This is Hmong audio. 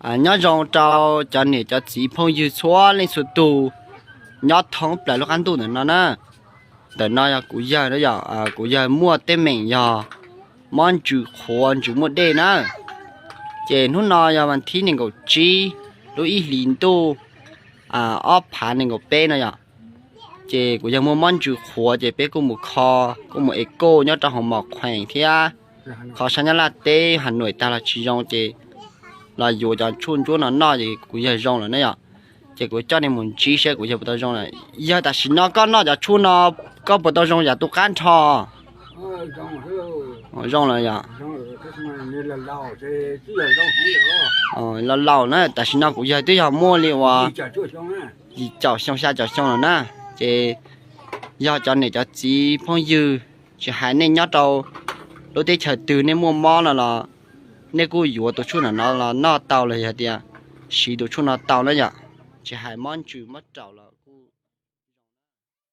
Nyob zoo rau cov niam cov txiv phooj ywg txhua leej txhua tus nyob thoob plaws lub qab ntuj ntawm no na. Ntawm no yog kuv yawg na yom, kuv yawg muaj teeb meem yog mob ntsws qhuav ntsws muaj dej na. Ces hnub no yog vas thib nees nkaum tsib lub ib hlis ntuj ob phav nees nkaum peb no yom. Ces kuv yawg muaj mob ntsws qhuav ces peb kuj mus kho, kuj mus ev kauj nyob rau hauv mos qhuees thiab qhov sab Nyab Laj teb Has Nuam tag los tsis zoo ces los yuav cov tshuaj ntsuab no noj ces kuv yawg zoo lawm na yom. Ces kuv coj nej mus ntsib saib kuv yawg puas tau zoo lawm. Yawg, tam sim no koj noj cov tshuaj no koj puas tau zoo yam tu qab nrho? Zoo lawm yom. Laus laus na, tam sim no kuv yawg twb yog muaj li uas yim caum xyoo xya caum xyoo lawm na. Ces yog cov niam cov txiv phooj ywg, tsis hais nej nyob rau lub teb chaws twg nej muaj mob no los nej kuj yuav tus tshuaj no los noj tau los yog tias siv tus tshuaj no tau na yom. Tsis hais mob ntsws mob raum los